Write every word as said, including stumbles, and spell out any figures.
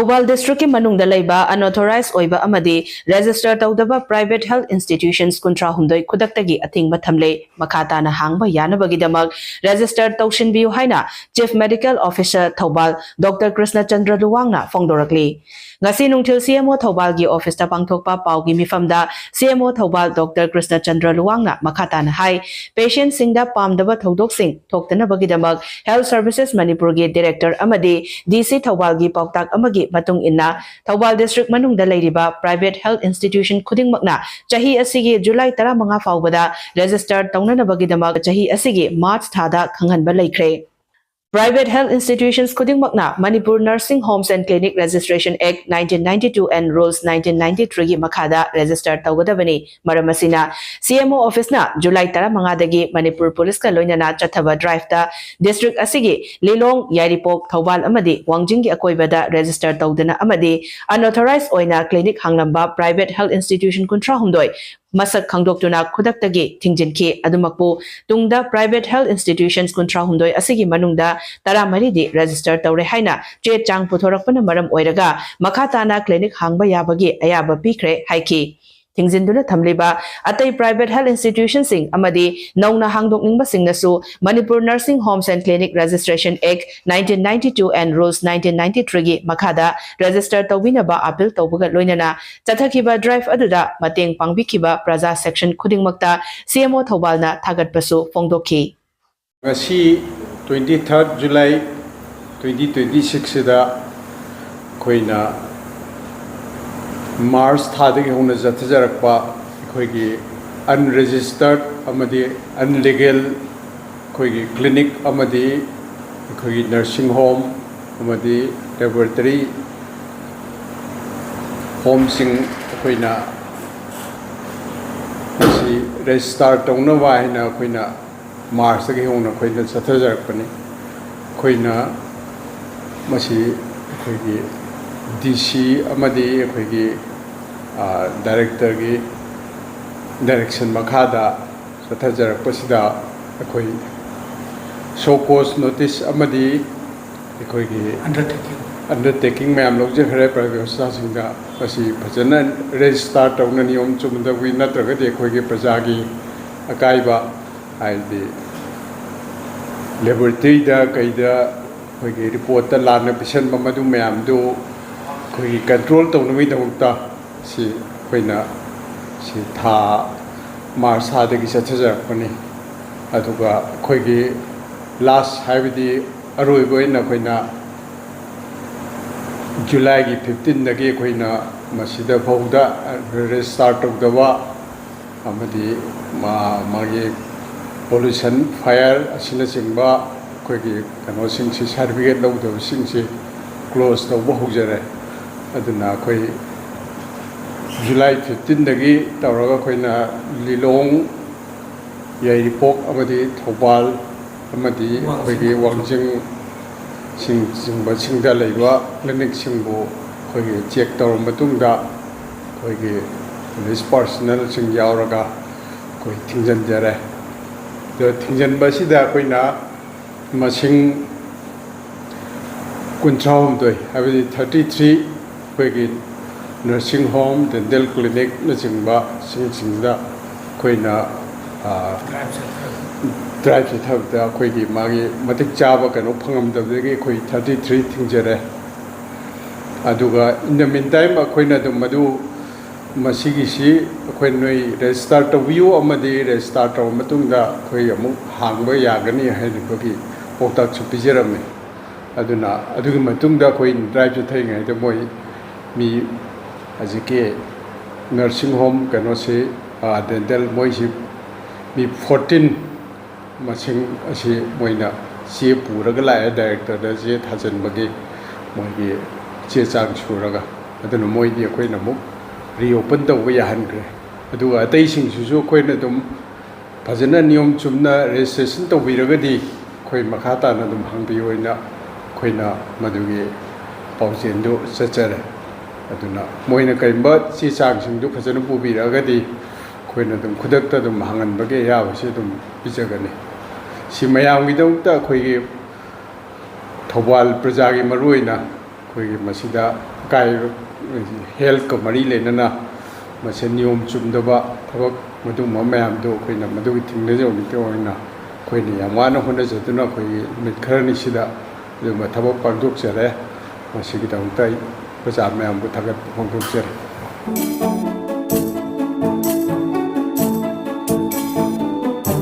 ꯊꯧꯕꯥꯜ ꯗꯤꯁꯇ꯭ꯔꯤꯛꯀꯤ ꯃꯅꯨꯡꯗ ꯂꯩꯕ unauthorized ꯑꯣꯏꯕ ꯑꯃꯗꯤ register ꯇꯧꯗꯕ private health institutions ꯀꯨꯟꯊ꯭ꯔꯥ ꯍꯨꯝꯗꯣꯏ ꯈꯨꯗꯛꯇꯒꯤ ꯑꯊꯤꯡꯕ ꯊꯝꯂꯦ꯫ ꯃꯈꯥ ꯇꯥꯅ ꯍꯥꯡꯕ ꯌꯥꯅꯕꯒꯤꯗꯃꯛ register ꯇꯧꯁꯤꯟꯕꯤꯌꯨ ꯍꯥꯏꯅ Chief Medical Officer Thoubal doctor Krishnachandra ꯂꯨꯋꯥꯡꯅ ꯐꯣꯡꯗꯣꯔꯛꯂꯤ꯫ ꯉꯁꯤ ꯅꯨꯡꯊꯤꯜ C M O ꯊꯧꯕꯥꯜꯒꯤ office ꯇ ꯄꯥꯡꯊꯣꯛꯄ ꯄꯥꯎꯒꯤ ꯃꯤꯐꯝꯗ C M O Thoubal doctor Krishnachandra ꯂꯨꯋꯥꯡꯅ ꯃꯈꯥ ꯇꯥꯅ ꯍꯥꯏ, patient ꯁꯤꯡꯗ ꯄꯥꯝꯗꯕ ꯊꯧꯗꯣꯛꯁꯤꯡ ꯊꯣꯛꯇꯅꯕꯒꯤꯗꯃꯛ Health Services ꯃꯅꯤꯄꯨꯔꯒꯤ director ꯑꯃꯗꯤ D C ꯊꯧꯕꯥꯜꯒꯤ ꯄꯥꯎꯇꯥꯛ ꯑꯃꯒꯤ ꯃꯇꯨꯡ ꯏꯟꯅ ꯊꯧꯕꯥꯜ ꯗꯤꯁꯇ꯭ꯔꯤꯛ ꯃꯅꯨꯡꯗ ꯂꯩꯔꯤꯕ private health institution ꯈꯨꯗꯤꯡꯃꯛꯅ ꯆꯍꯤ ꯑꯁꯤꯒꯤ ꯖꯨꯂꯥꯏ ꯇꯔꯥꯃꯉꯥ ꯐꯥꯎꯕꯗ register ꯇꯧꯅꯅꯕꯒꯤꯗꯃꯛ ꯆꯍꯤ ꯑꯁꯤꯒꯤ ꯃꯥꯔꯆ ꯊꯥꯗ ꯈꯪꯍꯟꯕ ꯂꯩꯈ꯭ꯔꯦ꯫ Private health institutions ꯈꯨꯗꯤꯡꯃꯛꯅ Manipur Nursing Homes and Clinic Registration Act nineteen ninety-two and Rules nineteen ninety-three ꯒꯤ ꯃꯈꯥꯗ register ꯇꯧꯒꯗꯕꯅꯤ꯫ ꯃꯔꯝ ꯑꯁꯤꯅ C M O office ꯅ ꯖꯨꯂꯥꯏ ꯇꯔꯥꯃꯉꯥꯗꯒꯤ ꯃꯅꯤꯄꯨꯔ ꯄꯨꯂꯤꯁꯀ ꯂꯣꯏꯅꯅ ꯆꯠꯊꯕ drive ꯇ ꯗꯤꯁꯇ꯭ꯔꯤꯛ ꯑꯁꯤꯒꯤ ꯂꯤꯂꯣꯡ, ꯌꯥꯏꯔꯤꯄꯣꯛ, ꯊꯧꯕꯥꯜ ꯑꯃꯗꯤ ꯋꯥꯡꯖꯤꯡꯒꯤ ꯑꯀꯣꯏꯕꯗ register ꯇꯧꯗꯨꯅ ꯑꯃꯗꯤ unauthorized ꯑꯣꯏꯅ clinic ꯍꯥꯡꯂꯝꯕ private health institution ꯀꯨꯟꯊ꯭ꯔꯥ ꯍꯨꯝꯗꯣꯏ ꯃꯁꯛ ꯈꯪꯗꯣꯛꯇꯨꯅ ꯈꯨꯗꯛꯇꯒꯤ ꯊꯤꯡꯖꯤꯟꯈꯤ꯫ ꯑꯗꯨꯃꯛꯄꯨ ꯇꯨꯡꯗ private health institutions ꯀꯨꯟꯊ꯭ꯔꯥ ꯍꯨꯝꯗꯣꯏ ꯑꯁꯤꯒꯤ ꯃꯅꯨꯡꯗ ꯇꯔꯥꯃꯔꯤꯗꯤ register ꯇꯧꯔꯦ ꯍꯥꯏꯅ ꯆꯦ ꯆꯥꯡ ꯄꯨꯊꯣꯔꯛꯄꯅ ꯃꯔꯝ ꯑꯣꯏꯔꯒ ꯃꯈꯥ ꯇꯥꯅ clinic ꯍꯥꯡꯕ ꯌꯥꯕꯒꯤ ꯑꯌꯥꯕ ꯄꯤꯈ꯭ꯔꯦ ꯍꯥꯏꯈꯤ꯫ ꯊꯤꯡꯖꯤꯟꯗꯨꯅ ꯊꯝꯂꯤꯕ ꯑꯇꯩ private health institution ꯁꯤꯡ ꯑꯃꯗꯤ ꯅꯧꯅ ꯍꯥꯡꯗꯣꯛꯅꯤꯡꯕꯁꯤꯡꯅꯁꯨ Manipur Nursing Homes and Clinic Registration Act nineteen ninety-two and Rules nineteen ninety-three ꯒꯤ ꯃꯈꯥꯗ register ꯇꯧꯕꯤꯅꯕ appeal ꯇꯧꯕꯒ ꯂꯣꯏꯅꯅ ꯆꯠꯊꯈꯤꯕ drive ꯑꯗꯨꯗ ꯃꯇꯦꯡ ꯄꯥꯡꯕꯤꯈꯤꯕ ꯄ꯭ꯔꯖꯥ section ꯈꯨꯗꯤꯡꯃꯛꯇ C M O ꯊꯧꯕꯥꯜꯅ ꯊꯥꯒꯠꯄꯁꯨ ꯐꯣꯡꯗꯣꯛꯈꯤ꯫ ꯉꯁꯤ twenty third July twenty twenty six ꯁꯤꯗ ꯑꯩꯈꯣꯏꯅ ꯃꯥꯔꯆ ꯊꯥꯗꯒꯤ ꯍꯧꯅ ꯆꯠꯊꯖꯔꯛꯄ ꯑꯩꯈꯣꯏꯒꯤ unregistered ꯑꯃꯗꯤ unlegal ꯑꯩꯈꯣꯏꯒꯤ clinic ꯑꯃꯗꯤ ꯑꯩꯈꯣꯏꯒꯤ nursing home ꯑꯃꯗꯤ laboratory home ꯁꯤꯡ ꯑꯩꯈꯣꯏꯅ ꯃꯁꯤ register ꯇꯧꯅꯕ ꯍꯥꯏꯅ ꯑꯩꯈꯣꯏꯅ ꯃꯥꯔꯆꯇꯒꯤ ꯍꯧꯅ ꯑꯩꯈꯣꯏꯅ ꯆꯠꯊꯖꯔꯛꯄꯅꯤ꯫ ꯑꯩꯈꯣꯏꯅ ꯃꯁꯤ ꯑꯩꯈꯣꯏꯒꯤ D C ꯑꯃꯗꯤ ꯑꯩꯈꯣꯏꯒꯤ director ꯒꯤ direction ꯃꯈꯥꯗ ꯆꯠꯊꯖꯔꯛꯄꯁꯤꯗ ꯑꯩꯈꯣꯏ show cause notice ꯑꯃꯗꯤ ꯑꯩꯈꯣꯏꯒꯤ undertaking ꯑꯟꯗꯔꯇꯦꯀꯤꯡ ꯃꯌꯥꯝ ꯂꯧꯖꯈ꯭ꯔꯦ ꯄ꯭ꯔꯥꯏꯚꯦꯠ ꯍꯣꯁꯄꯤꯇꯥꯜꯁꯤꯡꯗ꯫ ꯃꯁꯤ ꯐꯖꯅ ꯔꯦꯖꯤꯁꯇꯥꯔ ꯇꯧꯅ ꯅꯤꯌꯣꯝ ꯆꯨꯝꯗꯕꯒꯤ, ꯅꯠꯇ꯭ꯔꯒꯗꯤ ꯑꯩꯈꯣꯏꯒꯤ ꯄ꯭ꯔꯖꯥꯒꯤ ꯑꯀꯥꯏꯕ, ꯍꯥꯏꯗꯤ ꯂꯦꯕꯣꯔꯦꯇꯔꯤꯗ ꯀꯩꯗ ꯑꯩꯈꯣꯏꯒꯤ ꯔꯤꯄꯣꯔꯠꯇ ꯂꯥꯟꯅ ꯄꯤꯁꯟꯕ, ꯃꯗꯨ ꯃꯌꯥꯝꯗꯨ ꯑꯩꯈꯣꯏꯒꯤ ꯀꯟꯇ꯭ꯔꯣꯜ ꯇꯧꯅꯕꯒꯤꯗꯃꯛꯇ ꯁꯤ ꯑꯩꯈꯣꯏꯅ ꯁꯤ ꯊꯥ ꯃꯥꯔꯆ ꯊꯥꯗꯒꯤ ꯆꯠꯊꯖꯔꯛꯄꯅꯤ꯫ ꯑꯗꯨꯒ ꯑꯩꯈꯣꯏꯒꯤ ꯂꯥꯁ, ꯍꯥꯏꯕꯗꯤ ꯑꯔꯣꯏꯕ ꯑꯣꯏꯅ ꯑꯩꯈꯣꯏꯅ ꯖꯨꯂꯥꯏꯒꯤ ꯐꯤꯐꯇꯤꯟꯗꯒꯤ ꯑꯩꯈꯣꯏꯅ ꯃꯁꯤꯗ ꯐꯥꯎꯗ ꯔꯦꯖꯤꯁꯇꯥꯔ ꯇꯧꯗꯕ ꯑꯃꯗꯤ ꯃꯥ-, ꯃꯥꯒꯤ ꯄꯣꯂꯨꯁꯟ, ꯐꯥꯌꯔ ꯑꯁꯤꯅꯆꯤꯡꯕ ꯑꯩꯈꯣꯏꯒꯤ ꯀꯩꯅꯣꯁꯤꯡꯁꯤ, ꯁꯥꯔꯇꯤꯐꯤꯀꯦꯠ ꯂꯧꯗꯕꯁꯤꯡꯁꯤ ꯀ꯭ꯂꯣꯖ ꯇꯧꯕ ꯍꯧꯖꯔꯦ꯫ ꯑꯗꯨꯅ ꯑꯩꯈꯣꯏ ꯖꯨꯂꯥꯏ ꯐꯤꯐꯇꯤꯟꯗꯒꯤ ꯇꯧꯔꯒ ꯑꯩꯈꯣꯏꯅ ꯂꯤꯂꯣꯡ, ꯌꯥꯏꯔꯤꯄꯣꯛ ꯑꯃꯗꯤ ꯊꯧꯕꯥꯜ ꯑꯃꯗꯤ ꯑꯩꯈꯣꯏꯒꯤ ꯋꯥꯡꯖꯤꯡ ꯆꯤꯡ-, ꯆꯤꯡꯕꯁꯤꯡꯗ ꯂꯩꯕ ꯀ꯭ꯂꯤꯅꯤꯛꯁꯤꯡꯕꯨ ꯑꯩꯈꯣꯏꯒꯤ ꯆꯦꯛ ꯇꯧꯔꯕ ꯃꯇꯨꯡꯗ, ꯑꯩꯈꯣꯏꯒꯤ ꯄꯨꯂꯤꯁ ꯄꯥꯔꯁꯣꯅꯦꯜꯁꯤꯡ ꯌꯥꯎꯔꯒ ꯑꯩꯈꯣꯏ ꯊꯤꯡꯖꯤꯟꯖꯔꯦ꯫ ꯑꯗꯣ ꯊꯤꯡꯖꯤꯟꯕ ꯑꯁꯤꯗ ꯑꯩꯈꯣꯏꯅ ꯃꯁꯤꯡ ꯀꯨꯟꯊ꯭ꯔꯥ ꯍꯨꯝꯗꯣꯏ, ꯍꯥꯏꯕꯗꯤ ꯊꯥꯔꯇꯤ ꯊ꯭ꯔꯤ, ꯑꯩꯈꯣꯏꯒꯤ ꯅꯔꯁꯤꯡ ꯍꯣꯝ, ꯗꯦꯟꯇꯦꯜ ꯀ꯭ꯂꯤꯅꯤꯛꯅꯆꯤꯡꯕꯁꯤꯡꯁꯤꯡꯗ ꯑꯩꯈꯣꯏꯅ, ꯑ, ꯗ꯭ꯔꯥꯏꯚ ꯆꯠꯊꯕꯗ ꯑꯩꯈꯣꯏꯒꯤ ꯃꯥꯒꯤ ꯃꯇꯤꯛ ꯆꯥꯕ ꯀꯩꯅꯣ ꯐꯪꯉꯝꯗꯕꯗꯒꯤ ꯑꯩꯈꯣꯏ ꯊꯥꯔꯇꯤ ꯊ꯭ꯔꯤ ꯊꯤꯡꯖꯔꯦ꯫ ꯑꯗꯨꯒ in the meantime ꯑꯩꯈꯣꯏꯅ ꯑꯗꯨꯝ ꯃꯗꯨ, ꯃꯁꯤꯒꯤꯁꯤ ꯑꯩꯈꯣꯏ ꯅꯣꯏ ꯔꯦꯖꯤꯁꯇꯥꯔ ꯇꯧꯕꯤꯌꯨ, ꯑꯃꯗꯤ ꯔꯦꯖꯤꯁꯇꯥꯔ ꯇꯧꯔꯕ ꯃꯇꯨꯡꯗ ꯑꯩꯈꯣꯏ ꯑꯃꯨꯛ ꯍꯥꯡꯕ ꯌꯥꯒꯅꯤ ꯍꯥꯏꯔꯤꯕꯒꯤ ꯄꯥꯎꯇꯥꯛꯁꯨ ꯄꯤꯖꯔꯝꯃꯤ꯫ ꯑꯗꯨꯅ ꯑꯗꯨꯒꯤ ꯃꯇꯨꯡꯗ ꯑꯩꯈꯣꯏ ꯗ꯭ꯔꯥꯏꯚ ꯆꯠꯊꯔꯤꯉꯩꯗ ꯃꯣꯏ ꯃꯤ ꯍꯧꯖꯤꯛꯀꯤ ꯅꯔꯁꯤꯡ ꯍꯣꯝ ꯀꯩꯅꯣꯁꯤ, ꯑ, ꯗꯦꯟꯇꯦꯜ ꯃꯣꯏꯁꯤ ꯃꯤ ꯐꯣꯔꯇꯤꯟ ꯃꯁꯤꯡ ꯑꯁꯤ ꯃꯣꯏꯅ ꯆꯦ ꯄꯨꯔꯒ ꯂꯥꯛꯑꯦ, ꯗꯥꯏꯔꯦꯛꯇꯔꯗ ꯆꯦ ꯊꯥꯖꯤꯟꯕꯒꯤ ꯃꯣꯏꯒꯤ ꯆꯦ ꯆꯥꯡ ꯁꯨꯔꯒ꯫ ꯑꯗꯨꯅ ꯃꯣꯏꯗꯤ ꯑꯩꯈꯣꯏꯅ ꯑꯃꯨꯛ ꯔꯤꯑꯣꯄꯟ ꯇꯧꯕ ꯌꯥꯍꯟꯈ꯭ꯔꯦ꯫ ꯑꯗꯨꯒ ꯑꯇꯩꯁꯤꯡꯁꯤꯁꯨ ꯑꯩꯈꯣꯏꯅ ꯑꯗꯨꯝ ꯐꯖꯅ ꯅꯤꯌꯣꯝ ꯆꯨꯝꯅ ꯔꯦꯖꯤꯁꯇ꯭ꯔꯦꯁꯟ ꯇꯧꯕꯤꯔꯒꯗꯤ ꯑꯩꯈꯣꯏ ꯃꯈꯥ ꯇꯥꯅ ꯑꯗꯨꯝ ꯍꯪꯕꯤꯌꯨ ꯍꯥꯏꯅ ꯑꯩꯈꯣꯏꯅ ꯃꯗꯨꯒꯤ ꯄꯥꯎꯖꯦꯜꯗꯨ ꯆꯠꯆꯔꯦ꯫ ꯑꯗꯨꯅ ꯃꯣꯏꯅ ꯀꯔꯤꯒꯨꯝꯕ ꯆꯦ ꯆꯥꯡꯁꯤꯡꯗꯨ ꯐꯖꯅ ꯄꯨꯕꯤꯔꯛꯑꯒꯗꯤ ꯑꯩꯈꯣꯏꯅ ꯑꯗꯨꯝ ꯈꯨꯗꯛꯇ ꯑꯗꯨꯝ ꯍꯥꯡꯍꯟꯕꯒꯤ ꯑꯌꯥꯕꯁꯤ ꯑꯗꯨꯝ ꯄꯤꯖꯒꯅꯤ꯫ ꯁꯤ ꯃꯌꯥꯝꯒꯤꯗꯃꯛꯇ ꯑꯩꯈꯣꯏꯒꯤ ꯊꯧꯕꯥꯜ ꯄ꯭ꯔꯖꯥꯒꯤ ꯃꯔꯨꯑꯣꯏꯅ ꯑꯩꯈꯣꯏꯒꯤ ꯃꯁꯤꯗ ꯑꯀꯥꯏꯕ, ꯍꯦꯜꯊꯀ ꯃꯔꯤ ꯂꯩꯅꯅ ꯃꯁꯤ ꯅꯤꯌꯣꯝ ꯆꯨꯝꯗꯕ ꯊꯕꯛ, ꯃꯗꯨꯒꯨꯝꯕ ꯃꯌꯥꯝꯗꯨ ꯑꯩꯈꯣꯏꯅ ꯃꯗꯨꯒꯤ ꯊꯤꯡꯅꯖꯕꯒꯤ ꯑꯣꯏꯅ ꯑꯩꯈꯣꯏꯅ ꯌꯥꯝ ꯋꯥꯅ ꯍꯣꯠꯅꯖꯗꯨꯅ ꯑꯩꯈꯣꯏꯒꯤ ꯅꯨꯃꯤꯠ ꯈꯔꯅꯤꯁꯤꯗ ꯑꯗꯨꯒꯨꯝꯕ ꯊꯕꯛ ꯄꯥꯡꯊꯣꯛꯆꯔꯦ꯫ ꯃꯁꯤꯒꯤꯗꯃꯛꯇ ꯑꯩ ꯄ꯭ꯔꯖꯥ ꯃꯌꯥꯝꯕꯨ ꯊꯥꯒꯠꯄ ꯐꯣꯡꯗꯣꯛꯆꯔꯤ꯫